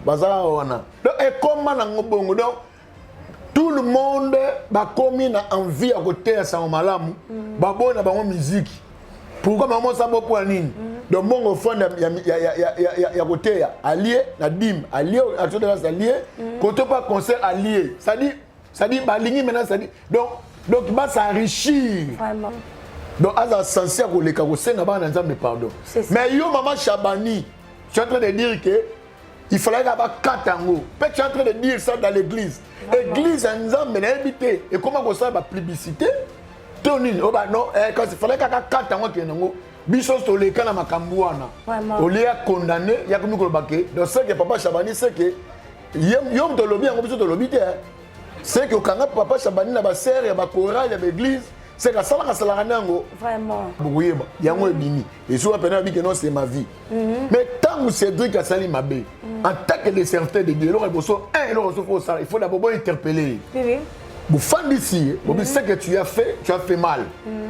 Baza wana. Donc ekoma nango bongo. Donc tout le monde bakomi na envie ya koteya sango malamu mm. baboyi na bango miziki pourquoi bango mosa bo mpo ya nini mm. donc mbongo fond ya, ya, ya, ya, ya, ya, ya koteya alie na dime alie action de grâce alie mm. koto pa concert alie c'est-à-dire c'est-à-dire balingi maintenant c'est-à-dire donc donc ba s'enrichir vraiment donc aza censé ya koleka kosenga bana na nzambe pardon mais yo mama chabani tu es en train de dire que il fallait kaka bakata yango mpe tu es en train de dire ça dans l'église église ya nzambe nayebi te ekoma kosala bapublicité to nini oyo bano eh, kasi fallait kaka kata yango akende yango biso toleka na makambo wana olie ya condamné ya komi koloba ke donc ce que papa chabani ce que yo moto olobi yango biso tolobi te ce que okanga papa chabani na basere ya bachorale ya baeglise ce que asalaka salaka na yango bokoyeba yango ebimi esuka pene abike non c'est ma vie mhm. mais ntango cédric asali mabe mhm. en tant que de serviteur de dieu eloko liboso un eloko liboso fo osala il faut d'abord bointerpeller ye bofandisi ye bobi mhm. ce que tu as fait tu as fait mal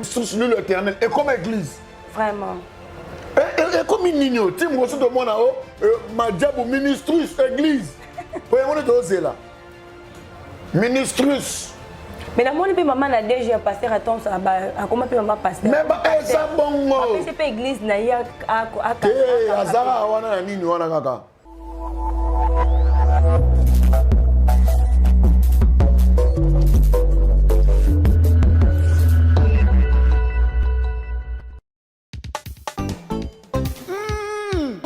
source lui l'éternel ekoma église vraiment ekomi nini oyo ti mokoso tomona o euh, majabu ministrus église po yango nde tozela ministrus mais namoni mpe mama na dg ya pasteur atomsa akoma mpe mama pasteur mais eza bongo apesi mpe église na ye te azalaka wana na nini wana kaka Hmm.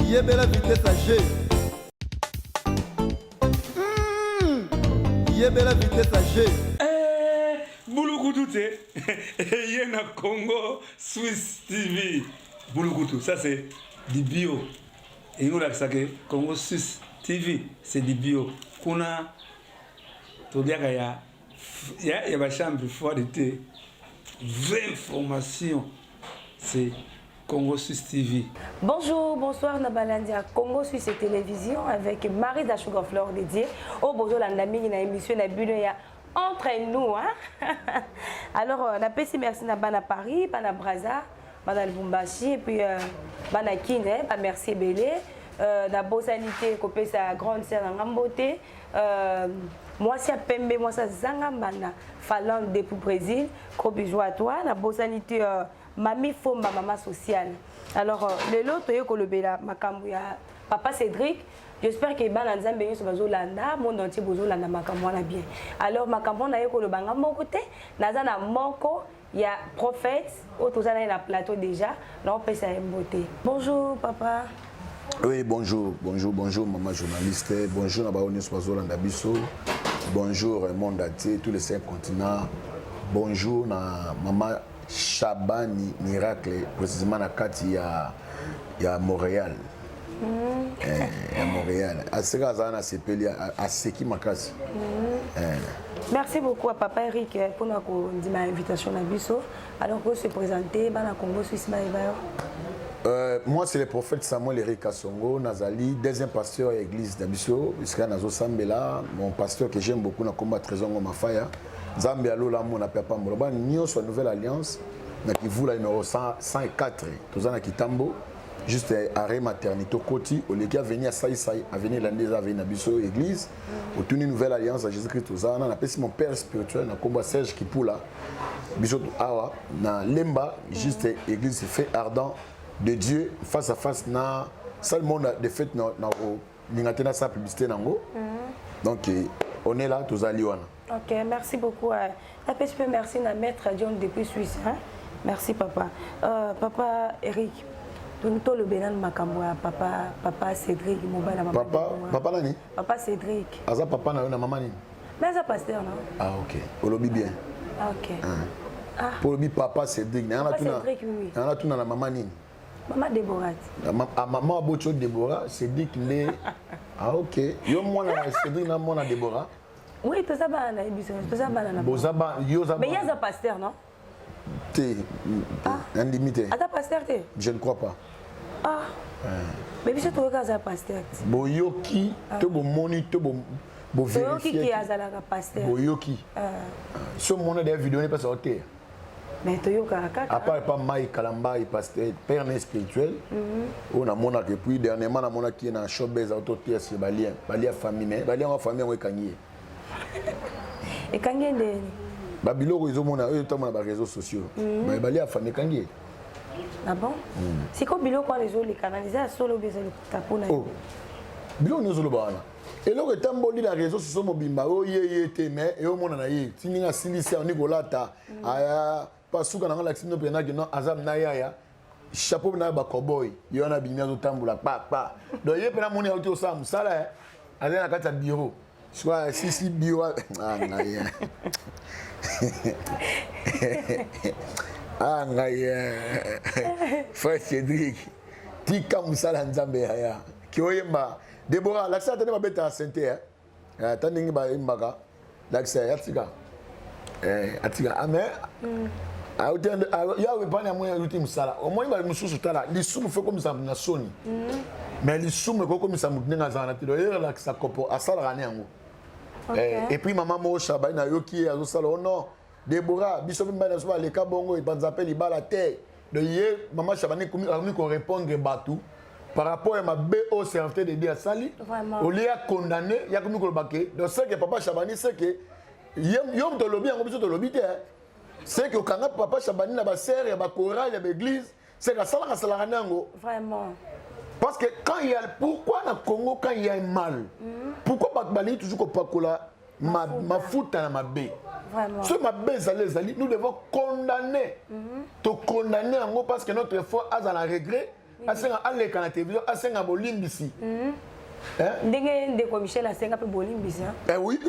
Yebela vitesse à G. Hmm. Yebela vitesse à G. Eh, bulukutu te eye na Congo Swiss TV. Bulukutu, ça c'est du bio. Elingi kolakisa ke Congo Suisse TV c'est du bio. Kuna toliaka ya ya, ya ba chambre froide te. Vraie information c'est Congo Suisse TV. Bonjour, bonsoir na balandi ya Congo Suisse Télévision avec Marie da Sugar Fleur dédiée au bozolanda mingi na émission na bino ya entre nous hein. Alors euh, napesi merci na bana Paris, bana Brazza, bana Lubumbashi et puis euh, bana Kin, hein, ba merci ebele. Euh, nabosani te kopesa grande sœur na nga mbote euh, mwasi ya pembe mwasi azanga mbanda Finlande depuis Brésil gros bisous à toi nabosani te euh, Mami Fomba mama sociale alors euh, lelo toye kolobela makambo ya papa Cédric j'espère que bana nzambe nyonso bazolanda monde entier bozolanda makambo wana bien alors makambo wana ye koloba nga moko te naza na moko ya prophète oyo toza naye na plateau déjà naopesa ye mbote bonjour papa Oui, bonjour, bonjour, bonjour, maman journaliste. Bonjour, na nyonso bazolanda biso. Bonjour, monde entier, tous les cinq continents. Bonjour, na maman Shabani Miracle, précisément na kati ya, ya Montréal. Mm. Eh, ya Montréal. Aseka azala na sepeli, aseki makasi. Mm. Eh. Merci beaucoup à papa Eric eh, pour na invitation na biso. Alors ko se présenter bana Congo Suisse ba ba. Euh, moi c'est le prophète Samuel Eric Kasongo Nazali deuxième pasteur à l'église d'Abiso jusqu'à Nazo Sambela mon pasteur que j'aime beaucoup na combat Trésor Mafaya Nzambe ya lola amona pe apambola bana nyonso ya nouvelle alliance na kivula numero 104 toza na kitambo juste arrêt maternité okoti oleki avenue ya saisai avenue elandi eza avenue na biso église otuni nouvelle alliance ya jésus christ toza wana napesi mon père spirituel na nkombo ya serge kipula biso awa na lemba juste église fait ardent de dieu face à face na salle monde de fête na, na kolinga te nasala publicité nango donc on est là tozali wana Ok, merci beaucoup. Euh, napesi mpe merci na maître John depuis Suisse. Hein? Merci papa. Euh, papa Eric, tolobela nanu makambo ya papa papa Cédric mobali ya mama. Papa, papa nani? Papa Cédric. Aza papa na yo na mama nini? Mais aza pasteur non? Ah ok, olobi bien. Ah, ok. Ah. Ah. Po olobi papa Cédric, na tuna. Cédric, oui. Na tuna na mama nini? Mama Déborah. Ah, mama aboti yo Déborah, Cédric nde. Ah ok. Yo mwana na Cédric na mwana Déborah. Oui, toza bana na ye biso, toza bana na. Boza ba yo za. Mais yaza pasteur non? Te. Ah. Nandimi te. Ata pasteur te? Je ne crois pas. Ah. Euh. Mais biso toyoka aza pasteur. Boyoki ah. to bomoni to bo bo vérifier. Toyoki ki azalaka pasteur. Boyoki. Ah. So mona des vidéos ne pas sortir. Mais toyokaka kaka. À part pas Mike Kalambayi, pasteur, père né spirituel, oyo namonaka. Et puis dernièrement namonaki ye na showbase, autoteya sur balien, balia famille, mais balia yango, famille yango ekangi ye. Ekangi ye ndeni? Babiloko ezomona oyo otamona baréseaux sociaux, balia famille ekangi ye. Ah bon? Sikoyo biloko wana ezoleka na eza ya solo obi eza lokuta mpona? Oh, biloko nyonso oloba wana, eloko etamboli na réseau sociaux mobimba oyo, ye ye te, mais eyomona na ye ti ndenge asilisi aoni kolata aya pasuka nango, alakisi bino mpenza que non, aza na yaya chapeau na bacoboy ye wana abimi azotambola kpakpa. Donc ye mpena moni auti kosala mosala, azali na kati ya bureau, sikoyo asisi bureau. Ah, ngai, ah ngai, frère Cédric, tika mosala ya Nzambe. Yaya ki oyemba Debora, lakisa ata nde babetaka synthé, ata ndenge bayembaka, lakisa ya tika, atika ame yawe epani ya moi auti mosala. Omoni bato mosusu, tala, lisumu faut ekomisa moto na soni, mais lisumu ekokomisa moto ndenge azala na te. Ye alakisa kopo asalaka ne yango. Et puis mama moko Shabani, nayoki ye azosala: "Oh non, Debora, biso mpe mibali na biso baleka bongo, epanza mpe libala te." Donc ye mama Shabani akomi korépondre bato par rapport ya mabe oyo serviteur de Dieu asali. Au lieu ya condamné, ya komi koloba que donc c'est que papa Shabani, c'est que yo moto olobi yango, biso tolobi te. C'est que okanga papa Shabani na basere ya bachoral ya baéglise, c'est que asalaka asalaka na yango. Vraiment. Parce que quand il y a, pourquoi na Congo, quand il y a un mal, pourquoi bato balingi toujours kopakola mafuta na mabe? So mabe ezali, ezali, nous devons condamner, tocondamner yango, parce que notre foi aza na regret, asenga, aleka na télévision, asenga bolimbisi. Ndenge ndeko Michel asenga mpe bolimbisi. Eh oui,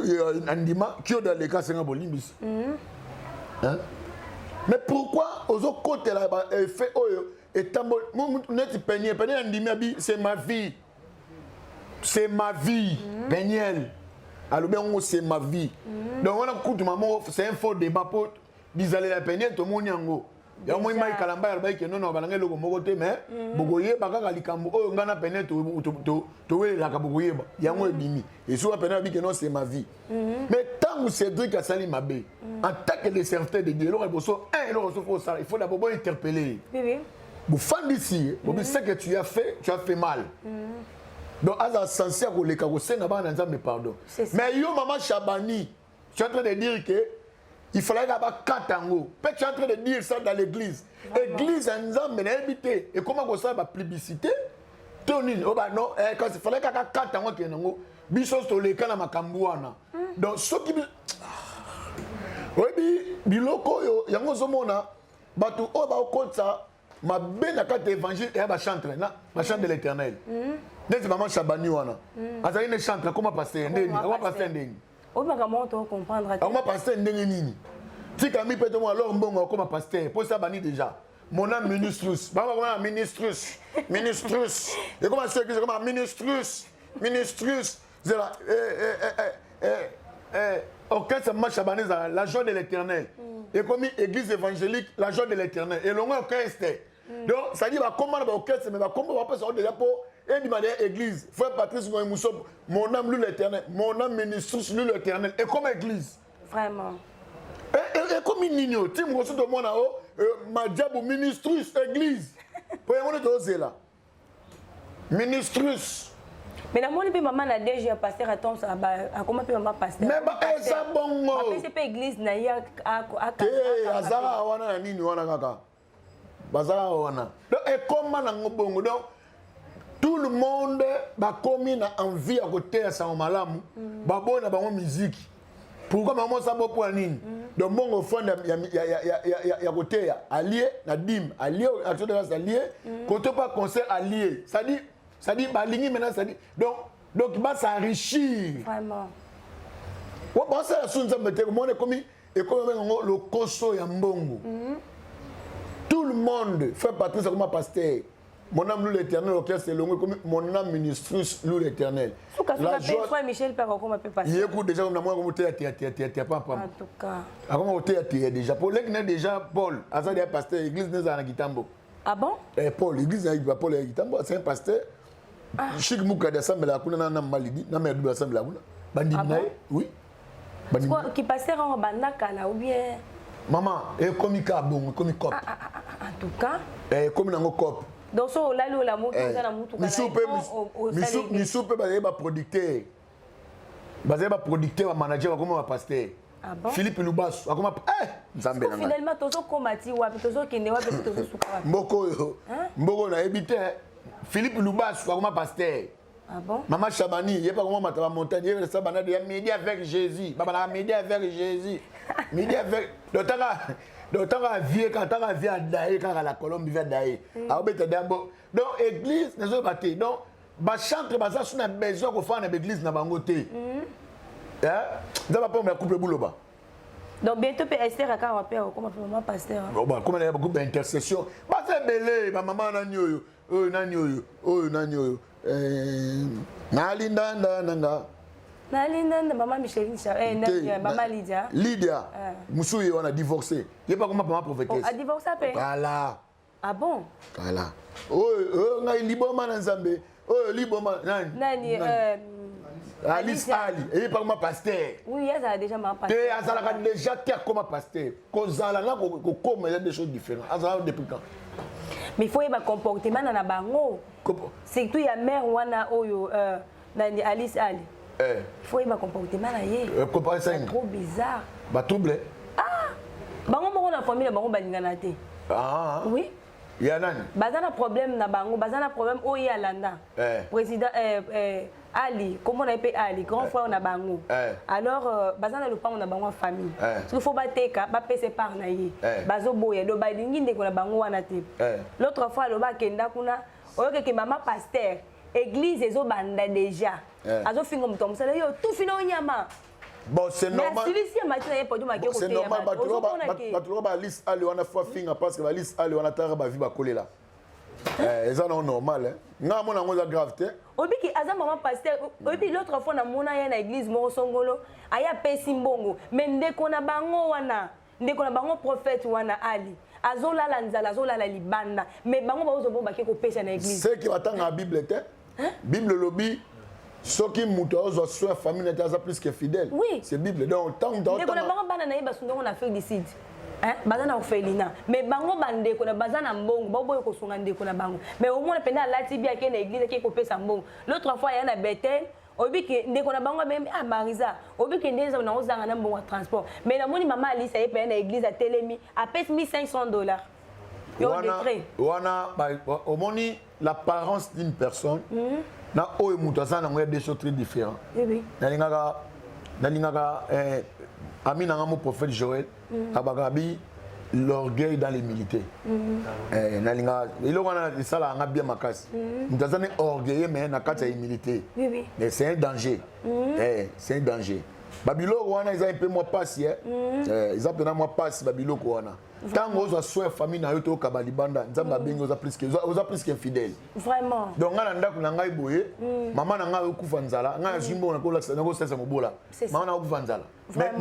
andima kiodo aleka asenga bolimbisi. Hein? Mais pourquoi ozokotela baeffet oyo etamboli neti Peniel? Peniel andimi, abi: "C'est ma vie, c'est ma vie." Peniel alobi yango: "C'est ma vie." Donc wana kutuma moko, c'est un faux débat, po bizalela Peniel tomoni yango. Yango moi Mai Kalamba alobaki que nono balanga eloko moko te, mais bokoyeba kaka likambo oyo ngai na Peniel towelelaka, bokoyeba yango ebimi esuka. Peniel alobi que non, c'est ma vie. Mais ntango Cédric asali mabe en tant que le serviteur de Dieu, eloko liboso, un eloko liboso faut osala, il faut d'abord bointerpeller ye, bofandisi ye, bobi: "Ce que tu as fait, tu as fait mal." Donc aza censé koleka kosenga bana na Nzambe pardon. Mais yo mama Chabani, tu es en train de dire que il fallait kaka bakata yango, mpe tu es en train de dire ça dans l'église. Église ya Nzambe, nayebi te ekoma kosala bapublicité to nini oyo. Bano kasi fallait kaka kata yango, akende yango. Biso toleka na makambo wana. Donc soki oyebi biloko oyo yango, ozomona bato oyo bakotisa mabe na kati ya évangile, eya bachantre na bachantre de l'Éternel, neti mama Chabani wana azali ne chantre, akoma pasteur ndeni? Akoma pasteur ndeni? Oyo makambo wana tocomprendre te. Akoma pasteur ndenge nini? Tikami mpe tomo alors mbongo, akoma pasteur mpo sa bani déjà mon âme ministrus, bango bakoma na ministrus, ministrus ekoma so église ekoma ministrus, ministrus zela orchestre mama Chabani ezala La Joie de l'Éternel, ekomi Église évangélique La Joie de l'Éternel, elongo orchestre. Donc c'est à dire bakoma na baorchestre, mais bakoma bapesa déjà mpo ebima de église. Frère Patrice Ngoyi Musopo, mon âme loue l'Éternel, mon âme ministrus loue l'Éternel, ekoma église. Vraiment. Ekomi nini o ti mokoso tomona o Madiabu ministrus église, po yango nde tozela ministrus. Mais namoni mpe mama na DG ya pasteur Atomsa akoma mpe mama pasteur. Mais eza bongo. Bapesi mpe église na ye. Te, azalaka wana na nini wana kaka, bazalaka wana. Donc ekoma nango bongo. Donc tout le monde bakomi na envie ya koteya sango malamu, baboyi na bango miziki. Pourquoi mama osala mpo ya nini? Donc mbongo offrande ya koteya alie na dîme, alie action de grâce, alie kote pa concert, alie, c'est-à-dire balingi maintenant, c'est-à-dire donc bas'enrichir. Vraiment. Basala su Nzambe te. Komona ekomi yango lokoso ya mbongo. Tout le monde, frère Patrice akoma pasteur, mon âme loue l'Éternel, orchestre elongo ekomi mon âme ministrus loue l'Éternel. Sukasuka mpe frère Michel mpe akokoma mpe pasteur. Ye ku déjà na mwana komoteya teya teya teya teya pam pam. En tout cas. Akoma koteya teya déjà po leki na déjà Paul aza déjà pasteur, église nezala na Kitambo. Ah bon? Eh, Paul, église na Paul ya Kitambo, c'est un pasteur. Chik Mukadi asambelaka kuna na Malidi na Merdu, asambelaka kuna, bandimi na ye, oui. Ki pasteur yango banda kala ou bien? Mama, ekomi kaka bongo, ekomi cop. Ah, ah, ah, en tout cas. Eh, ekomi nango cop. Donc so olali olamuki oza na mutuka na Misu pe misu misu pe bazali ba producteur. Bazali ba producteur ba manager bakoma ba pasteur. Ah bon? Philippe Lubasu akoma eh Nzambe na ngai. Finalement tozokoma ti wapi tozokende wapi tozosuka wapi? Mboko oyo. Mboko nayebi te. Philippe Lubasu akoma pasteur. Ah bon? Maman Chabani, il n'y a pas comment ma montagne, il y a ça banade, il y a midi avec Jésus. Baba midi avec Jésus. Midi avec donc tant donc tant vieux quand tant vieux à daye quand la colombe vient daye. Ah obeta d'abord. Donc église nazo baté. Donc ba chantre baza sous na besoin ko faire na église na bango te. Hein? Nzaba pa ma couple buloba. Donc bientôt pe Esther aka wapi comment maman pasteur. Bon bah comment il y a beaucoup d'intercession. Ba c'est belé, ma maman nani oyo. Oyo nani oyo? Oyo nani oyo? Eh, nalindanda nanga. Nalindanda mama Micheline eh, nani, mama Lydia. Lydia. Musu ye wana divorcé. Ye pa koma mama prophétesse. Oh, a divorcé pe. Voilà. Ah bon? Voilà. Oyo oyo ngai liboma na Nzambe. Oyo liboma nani? Nani Alice Ali, et pas comme pasteur. Oui, azala déjà ma pasteur. Te azalaka déjà te akoma pasteur. Kozala na kokoma eza des choses différentes. Azala depuis quand? Mais il faut yeba comportement na bango. Surtout ya mère wana oyo nani Alice Ali. Eh. Il faut yeba comportement na ye. Comportement trop bizarre. Ba trouble. Ah! Bango moko na famille bango balingana te. Ah. Oui. Ya nani? Baza na problème na bango, baza na problème oyo alanda. Eh. Président Ali, comment on appelle Ali, grand frère na bango. Alors baza na lopango na bango famille. Il faut bateka, ba pese par na ye. Bazo boya do balingi ndeko na bango wana te. L'autre fois loba kenda kuna, oyoke ke mama pasteur, église ezo banda déjà. Azo fingo muto musala yo tout fino nyama. Bon, c'est normal. C'est normal. Bato ba Alice Ali wana fois finga parce que Alice Ali wana tara ba vie ba kolela. Eh, eza non normal hein. Nga mona ngo za grave te. Obiki aza maman pasteur, obi l'autre fois na mona ya na église moko songolo, aya pesi mbongo, mais ndeko na bango wana, ndeko na bango prophète wana Ali. Azolala nzala, azolala libanda, mais bango ba ozo ba ke ko pesa na église. C'est qui batanga Bible te. Bible lobi soki mutu azwa soin famille na aza plus que fidèle. Oui. C'est Bible. Donc tant ndeko na bango bana na ye basundongo na Afrique du Sud. Hein, baza na orphelinat. Mais bango bandeko na baza na mbongo, ba boyo kosunga ndeko na bango. Mais au moins penda lati bi ake na église ke kopesa mbongo. L'autre fois ya na Bethel, obi ke ndeko na bango même ah Marisa, obi ke ndeza na ozanga na mbongo transport. Mais na moni mama Alice aye penda na église a telemi, a pèse $1500. Yo décret. Wana ba omoni l'apparence d'une personne na oyo mutu aza nango ya deux choses très différentes. Oui oui. Nalingaka nalingaka ami nanga mo prophète Joël abakabi l'orgueil dans l'humilité. Nalinga eloko wana esalaka nga bien makasi. Mutu aza ne orgueilleux mais na kati ya humilité. Oui oui. Mais c'est un danger. C'est un danger. Babiloko wana eza un peu moi pasi hein. Eza pena moi pasi babiloko wana. Tant ozo soin famille na yo to kabalibanda nzamba bengi oza plus que oza plus que fidèle. Vraiment. Donc nga na ndako na ngai boye, maman na ngai okufa nzala, nga zimbo na kola na ko sesa mobola. Maman na okufa nzala. Mais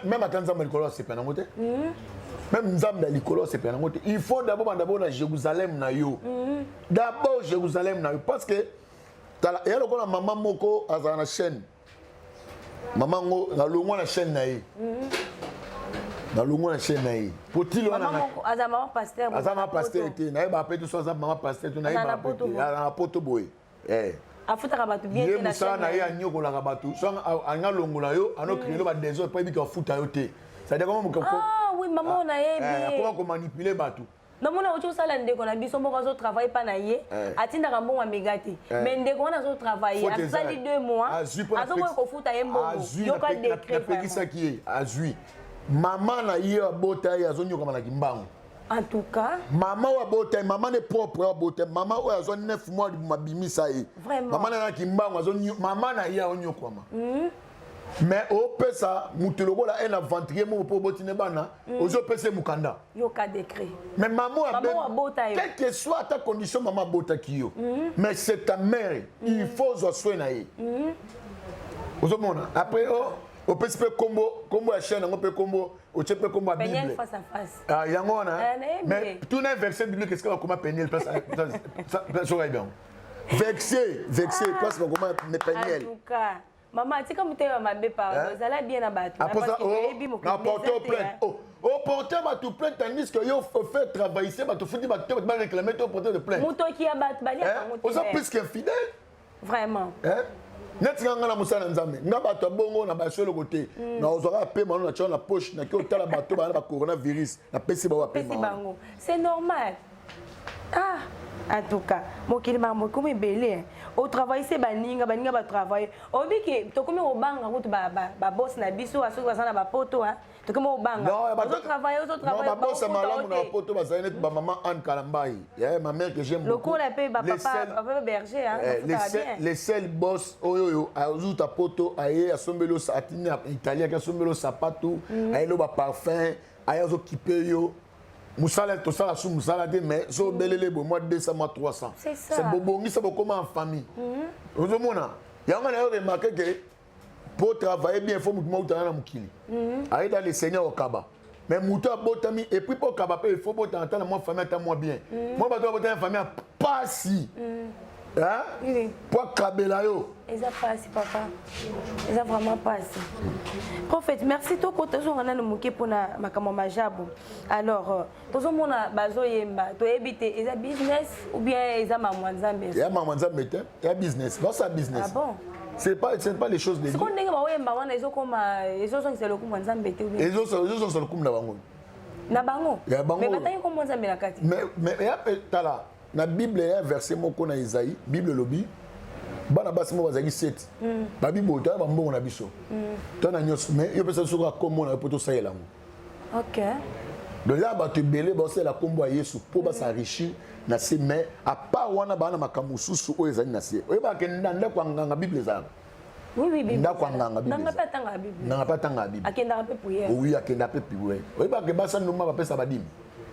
même ata nzamba likolo sepela nango te. Même nzamba likolo sepela nango te. Il faut d'abord d'abord na Jérusalem na yo. D'abord Jérusalem na yo parce que tala ya lokola maman moko azala na chaîne. Maman ngo na longwa na chaîne na ye. Na longwa na chaîne na ye. Potilo wana na aza maman pasteur. Aza maman pasteur te. Na ye ba pe tout aza maman pasteur to na ye ba pe. Na poto boye. Eh. Afutaka bato bien te na chaîne. Na ye anyokolaka bato. So anga longola yo, ano créer ba désordre po ebika afuta yo te. C'est-à-dire comment Ah oui, maman na ye bien. Comment ko manipuler bato. Namona ocho sala ndeko na biso moko azo travailler pa na ye, atindaka mbongo amega te. Mais ndeko wana azo travailler, asali 2 mois, azo boya kofuta ye mbongo. Yoka décret. Napekisaki ye, azwi. Mama na ye abota ye azonyokama na kimbangu. En tout cas, maman wa bota, maman n'est propre wa bota, maman oyo azwa 9 mois mabimisa ye. Vraiment. Maman na kimbangu azo maman na ye onyokwama. Mais opesa mutu lokola un aventurier moko po botine bana, ozo pesa mukanda. Yoka décret. Mais maman a bota yo. Quelle que soit ta condition maman bota ki yo. Mais c'est ta mère, il faut zo soin na ye. Ozo mona après oh opesi pe kombo kombo ya chaîne ngo pe kombo otie pe kombo ya Bible. Face à face. Ah yango wana. Mais tout un verset biblique est-ce que comment Peniel place place sur bien. Vexé, vexé place comment Peniel. En tout cas maman tika mutema mabe pardon, zala bien na bato. Après ça, oh, na porte plainte. Oh, Oporte bato plainte tandis que yo fait travailler bato, futi bato te, bato baréclame te, oporte de plainte. Motoki ya bato baliaka yango te. Oza plus qu'infidèle. Vraiment. Neti nga, nga na mosala na Nzambe, nga bato ya bongo na baso eloko te. Nazwaka pema no, natya na poche, naki otala bato baa na bacoronavirus, napesi bango pesi bapema. Bango, c'est normal. Ah, en tout cas mokili makambo ekomi ebele. Otravaille se baninga, baninga batravaille, oyebi ke tokomi kobanga kutu baboss na biso soki baza na bapoto. Tokomi kobanga, ozotravaille, ozotravaille. Baboss malamu na bapoto bazali neti bamama Anne Kalambai, ma mère que j'aime. Lokola mpe bapapa berger. Les seuls boss oyo oyo azuta poto, aye asombeli, atindi na Italie, aki asombeli sapatu, ayeli o baparfum, aye azokipe yo. Mosala tosala su mosala te, mais so obelele boye mwa 200, mwa 300, c'est bobongisa, bokoma en famille. Ozomona yango na yo, remarque ke pour travailler bien, faut motu mautana na mokili, aye dans le Seigneur, okaba. Mais motu abotami, et puis mpo okaba mpe, il faut botana ata na mwa famille, ata mwa bien. Mwa bato babotami na famille ya pasi po akabela yo. Eza pasi, papa, eza vraiment pasi. Prophète, merci. Tokota, tozonga nano moke mpona makambo ya majabu. Alors tozomona bazoyemba, toyebi te eza business ou bien eza mamwa Nzambe. Ya mamwa Nzambe te, ya business, basala business. Ah bon? C'est pas les choses de Dieu. Sikoyo ndenge baoyemba wana ezokoma, ezozongisa lokumu ya Nzambe te ou bien? Ezozongisa lokumu na bango. Na bango. Ya bango. Mais batangi kombo Nzambe na kati. Mais ya pe, tala na Bible ya verset moko na Isaïe, Bible elobi bana basi moko bazalaki sept. Babi boye: toya bambongo na biso, toya na nyonso, mais yo pesa biso kaka kombo na yo mpo tosalela yango. Donc ya bato ebele baosalela nkombo ya Yesu mpo bas'enrichir na se, mais à part wana baa na makambo mosusu oyo ezali na se. Oyebaka na ndako ya nganga Bible ezalaka. Ndako ya nganga Bible. Nganga mpe atangaka Bible. Nganga mpe atangaka Bible. Akendaka mpe prière. Oui, akendaka mpe prière. Oyebaka basali ndumba bapesa badîme.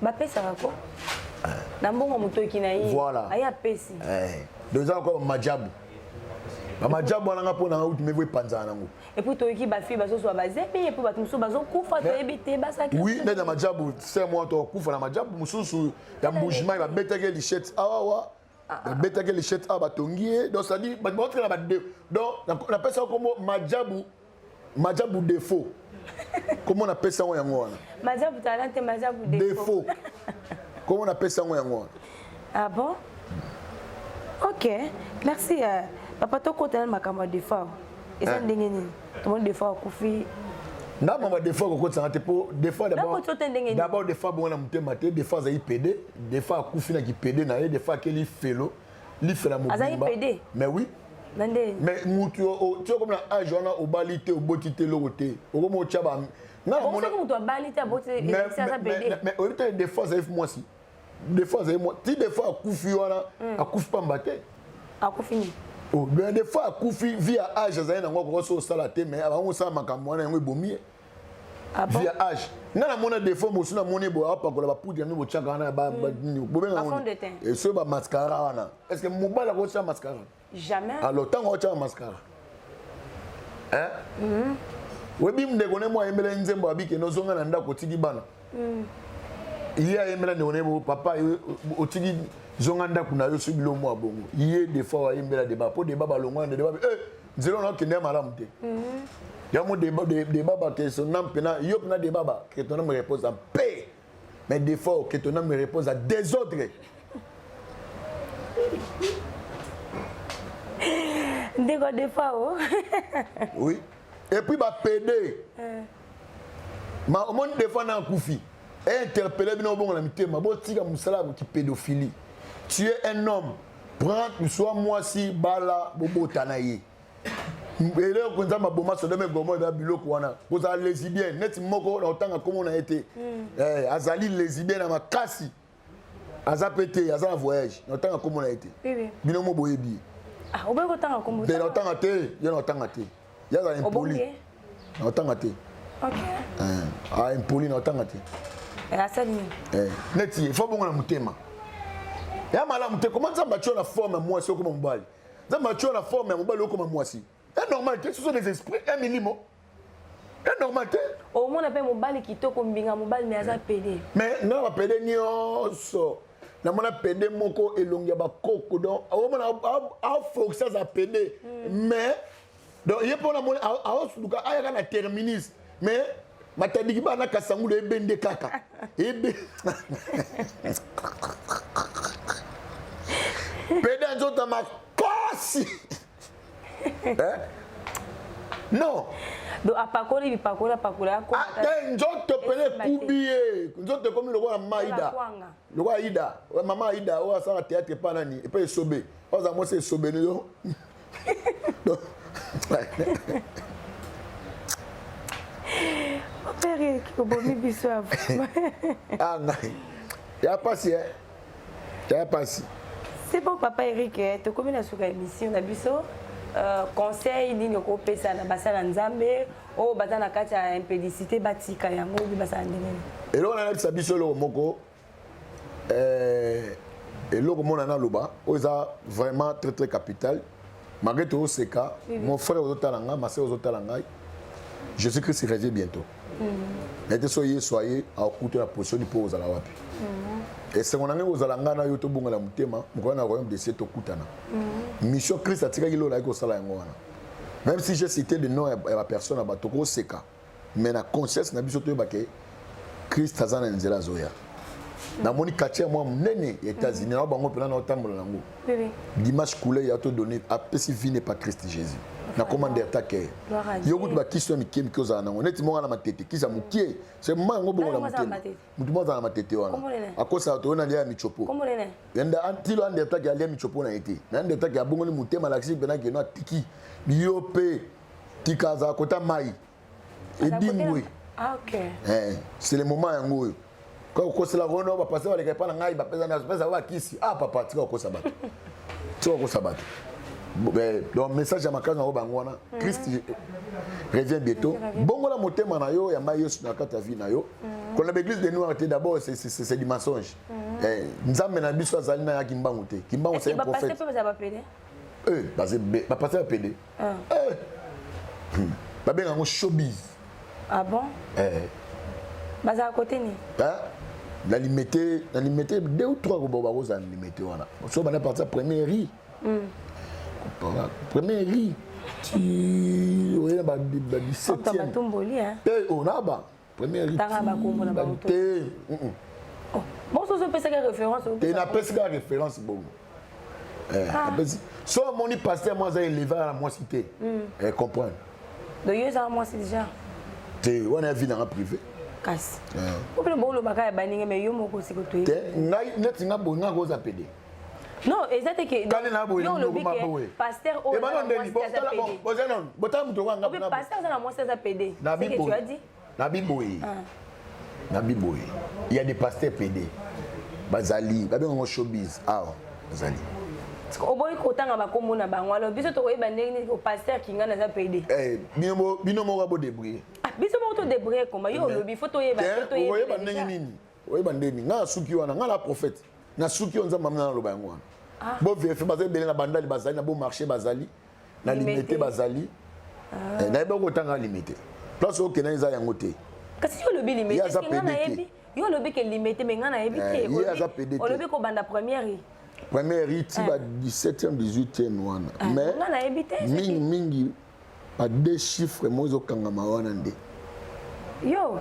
Bapesaka ko na mbongo motoki na ye. Voilà. Aye apesi. Donc eza lokola bamajabu, bamajabu wana nga mpo na nga uti mevo epanzaka nango. Et puis toyoki bafille bazozwa bazemi, et puis bato mosusu bazokufa, toyebi te basaki. Oui, nde na majabu se mwa tokufa na majabu mosusu ya Mbujimai, babetaki lichette awawa, babetaki lichette awa, batongi ye. Donc c'est-à-dire bato baotikala na bade. Donc napesa kombo majabu, majabu défaut, kombo napesa yango yango wana. Majabu talent te, majabu défaut. Défaut, kombo napesa yango yango wana. Ah bon, ok, merci papa. Tokota na makambo ya défaut, eza ndenge nini tomoni défaut akufi? Na mama défaut akokotisanga te, mpo défaut Nakotisa te ndenge nini? D'abord défaut abongo na motema te. Défaut azali pédé, défaut akufi na kipédé na ye, défaut akeli felo lifela. Azali mobimba. pédé? Mais oui. Na ndenge? Mais mutu ti okomi na age wana, obali te, oboti te, eloko te, okomi otya ba nga Bon, namona soki moto abali te, aboti, elakisi aza pédé? Mais oyebi te, défaut azali mwasi, défaut azali mwa ti défaut akufi wana, akufi pamba te. Akufi nini? Oh, mais des fois akufi vu ya âge azali nango, akoka so osala te, mais bango osala makambo wana, yango ebomi ye. Ah bon? Vu ya âge nga namona défaut mosusu, namoni boye apakola bapoudre yango, botiaka wana nini, bobenga Ba fond de teint. Soki bamascara wana, est ce que mobali akotia mascara? Jamais. Alors ntango aotiaka mascara, hein? Oyebi ndeko ne mo ayembela ye nzembo, abikende ozonga na ndako, otiki bana. Ye ayembela ndeko ne bo: "Papa, otiki, zonga ndako na yo." So bilo mwa bongo ye des fois ayembela débat mpo débat balongwa na débat, nzela wana okende ya malamu te. Yango débat ba, que son âme mpena yo mpena débat ba, que ton âme repose en paix. Mais des fois, que ton âme repose à désordre. Ndeko défaut o. Oui, et puis bapédé ma omoni des fois na akufi, interpellé bino, bongo na mitema, botika mosala ya kipédophilie. Tu es un homme, prends soit mwasi, bala, bobota na ye. Eloko Nzambe aboma Sodome, Gomore, eza biloko wana. Kozala lesbien neti moko na kotanga nkombo na ye te. Azali lesbien na makasi, aza mpe te, aza na voyage, na kotanga nkombo na ye te. Bino mo boyebi ye. Ah, oboyi kotanga nkombo? Te, na kotanga te, ye na kotanga te, ye azala impoli. Obongi ye? Na kotanga te. Ah, impoli, na kotanga te. Asali nini? Neti ye fo bongo na motema ya malamu te. Koma Nzambe atio na forme ya mwasi, okoma mobali. Nzambe atio na forme ya mobali, okoma mwasi, e normal te. Ce sont des esprits, un milimo e normal te. Omona mpe mobali kitoko, mbinga mobali, mais aza pédé. Mais nga na bapédé nyonso namona, pédé moko elongi ya bakoko, donc omona aforce aza pédé, mais donc ye mpo namoni aosuluka ayaka na terminus, mais Matadiki bana kasangulu ebende kaka. Ebe. Pede nzoto makasi. Eh? Non. Donc apakoli bipakoli apakoli akoma. Ah, te nzoto pene ekubi ye. Nzoto ekomi lokola maida. Lokola Ida, mama Ida oyo asala théâtre epa nani? Epa esobe. Oyo aza mwasi esobe yo. Père obomi biso ya Ah ngai. Ya pasi eh. Ya pasi. C'est bon papa Eric, eh, tokomi na suka émission na biso. Euh, conseil nini okopesa na basala nzambe oyo baza na kati ya impédicité batika yango obi basala ndenge nini eloko nayebisa biso eloko moko eh, eloko mona naloba oyo eza vraiment très très capital malgré tooseka mon frère ozotala ngai ma sœur ozotala ngai jésus christ revient bientôt mm. nayete so yesu aye akuta na position mpo ozala wapi mm. esengo na ngai kozala ngai na yo tobongela motema mokolo na royaume de cieux tokutana mm. mission christ atikaki lola ayaki kosala yango wana même si j'ai cité le nom ya bapersonne ya bato koseka mais na conscience na biso toyeba ke christ aza na nzela azoya namoni quartier mwa monene ya états-unis na bango mpena naotambola nango dimanche couleur ya to donné apesi vie ne pas christ jésus na commande ya take yo kutu bakisi ya mike mike ozala nango neti moko na matete kisi ya mokie se ma yango bongo na motema motu moko azala na matete wana akosaka toyo na lia ya michopo yenda antilo andertaki alia michopo na ye te na andertaki abongoli motema alakisi mpena keno atiki yo mpe tika azala kota mai edingwe ah, okay. eh, c'est le moment yango oyo kaka kokosela kono bapase baleka epa na ngai bapesa bapesa bakisi ah papa tika kokosa bato tika kokosa bato eh, donc message ya makasi nango bango wana mhm. christ revient bientôt bongola motema na yo yamba yesu na kati ya vie na yo mhm. kolanda baeglise de noir te d'abord c'est du mensonge mhm. eh, nzambe na biso azali na ya kimbangu te kimbangu c'est un prophète eh, bapase ya pede Ah. Eh. Hmm. Babenga yango showbiz. Ah bon? Eh. Bazala côté nini? Hein? Na limete, na limete deux ou trois ko bakozala na limete wana. So bana partir première riz. Mm. Première riz. Ti oye ba ba 17e. Batumboli hein. Eh, on a ba. Première riz. Tanga ba kombo na bango. Te. Oh, bon soso opesaka référence. Te na pesaka référence bongo. Eh, ah. So omoni pasteur moi aza élevé na mwasi te. Mm. Eh, comprendre. Donc yo eza mwasi déjà. Te wana ya vie nanga privé. Kasi. Eh. Opele bolobaka ya baninga mais yo moko osiko toyebi. Te ngai neti nga boye nga koza pede. Non, eza te ke kani na boye yo olobi ke pasteur oyo aza na mwasi aza pede. Boza non, botala moto nga nga. Pasteur aza na mwasi aza pede. C'est que tu as dit. Na biboye. Ah. Na biboye. Il y a des pasteurs PD. Bazali, babenga ngo showbiz. Awa, bazali. oboyi kotanga bakombo na bango alors biso tokoyeba ndenge nini pasteur kinga naza pd eh, bino moko bodébrouille ah, biso moko todébrouille koma yo olobi fo toyeba oyeba ndenge nini oyeba ndenge nini ngai nasuki wana ngai na prophète nasuki oyo nzambe amina naloba yango wana ah. bo vérifie baza ebele na bandali bazali na bo marché bazali na limete bazali ah. eh, nayebi okotanga limete place okenda eza yango te kasi yo olobi limete nga nayebi yo olobi ke limete mais nga nayebi te eh, olobi kobanda première première ti ba 17e 18e wana ah, mais nga nayebi te mingi mingi ba deux chiffres mo ezokangama wana nde yo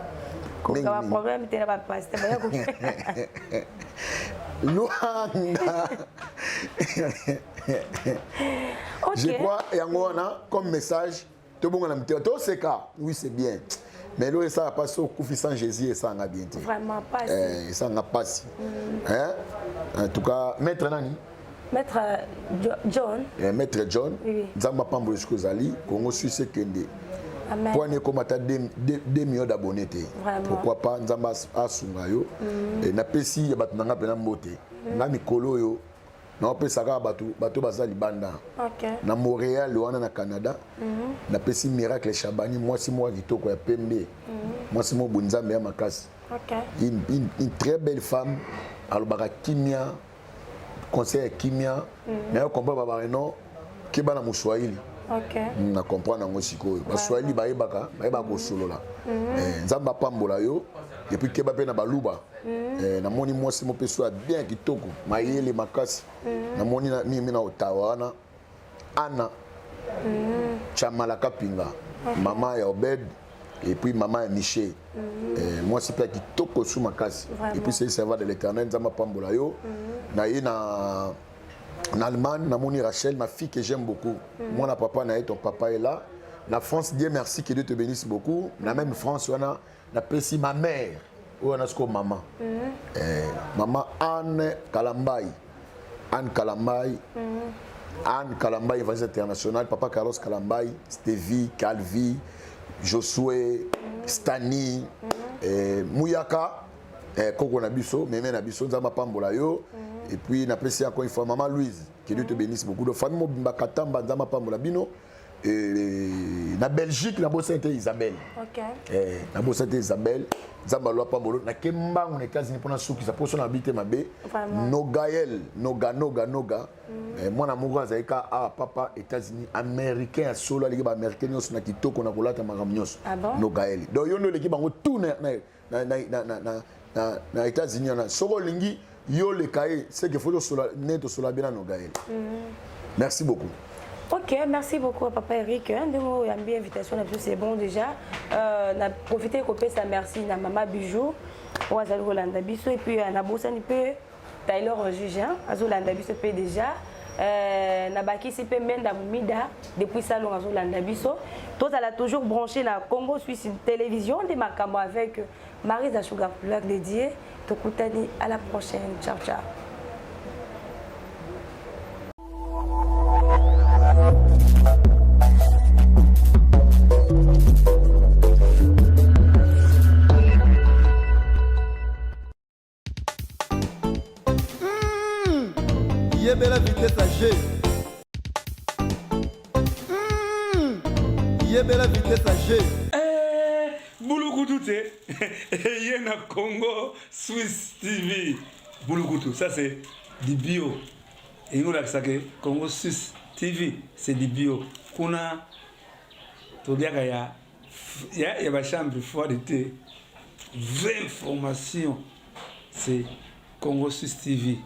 koka ba problème te na ba pasteur baya ko luanda okay. je crois yango wana comme message tobongana mitema toseka oui c'est bien mais eloko esala mpasi okufi sans jésus esalanga bien te vraiment pasi eh, esalanga mpasi mm. eh? en tout cas maître nani maître john eh, maître john oui. nzambe apambola esika ozali congo suisse ekende mpo ani ekoma ata 2 millions d'abonné te pourquoi pas nzambe asunga yo mm. eh, napesi ya bato na nga mpena mbote mm. nga mikolo oyo naopesa kaka bato bato baza libanda okay. na montréal wana na canada mm -hmm. napesi miracle chabani mwasi moko ya kitoko ya pembe mm -hmm. mwasi moko bonzambe ya makasi okay. une, une, une très belle femme alobaka kimia conseil ya kimia mm -hmm. nayo comprendre babare non keba na moswahili okay. Mm, na comprendre yango sikoyo baswahili bayebaka bayebaka kosolola mm -hmm. eh, nzambe apambola yo epuis keba mpe na baluba mm. eh, namoni mwasi mo mpe so ya bien kitoko mayele makasi mm. namoni na, mingi na otawa wana ana mm. chamala kapinga okay. mama ya obed Et puis maman ya Michel. Mwasi mpe ya kitoko su makasi. Et puis c'est servant de l'Éternel, Nzambe apambola yo. Na ye na Allemagne, namoni Rachel, ma fille que j'aime beaucoup. Mwana papa na ye, ton papa est là. Na France, Dieu merci, que Dieu te bénisse beaucoup. Na même France wana, napesi ma mère oyo wana sikoyo mama. Mama Anne Kalambai. Anne Kalambai. Anne Kalambai, évangéliste international, papa Carlos Kalambai, Stevie, Calvi, Josué, Stani, Mouyaka, Koko na biso, Meme na biso, Nzambe apambola yo. Et puis napesi encore une fois maman Louise, que Dieu te bénisse beaucoup. Donc famille mobimba Katamba, Nzambe apambola bino. Et na Belgique, nabosani te Isabelle. Nabosani te Isabelle, Nzambe alo apambola. Nake mbangu na États-Unis mpona sukisa mposo na bi te mabe. Nogael, Noga, Noga, Noga. Mwana moko azali ka awa papa États-Unis, américain ya solo, aleki baaméricain nyonso na kitoko na kolata makambo nyonso. Ah bon? Nogael. Donc yo nde oleki bango tout na États-Unis wana. Soki olingi yo oleka ye, c'est que faut tosola nde tosola bien na Nogael. Merci beaucoup. Ok, merci beaucoup à Papa Eric. Ndenge oyambi invitation na biso, c'est bon déjà. Na profité kopesa merci na Mama Bijou oyo azali kolanda biso et puis nabosani mpe Taylor Juge, hein, azolanda biso mpe déjà. Nabakisi mpe Menda Mumida depuis Salon azolanda biso. Tozala toujours branché na Congo Suisse Télévision nde makambo avec Marisa Sugar Plug dédié. Tokutani à la prochaine. Ciao ciao. Yebela vitesse à G. Yebela vitesse à G. Bulukutu te eye na Congo Suisse TV. Bulukutu, ça c'est du bio. Elingi kolakisa ke Congo Suisse TV, c'est du bio. Kuna toliaka ya bachambre froide te. Vraie information, c'est Congo Suisse TV.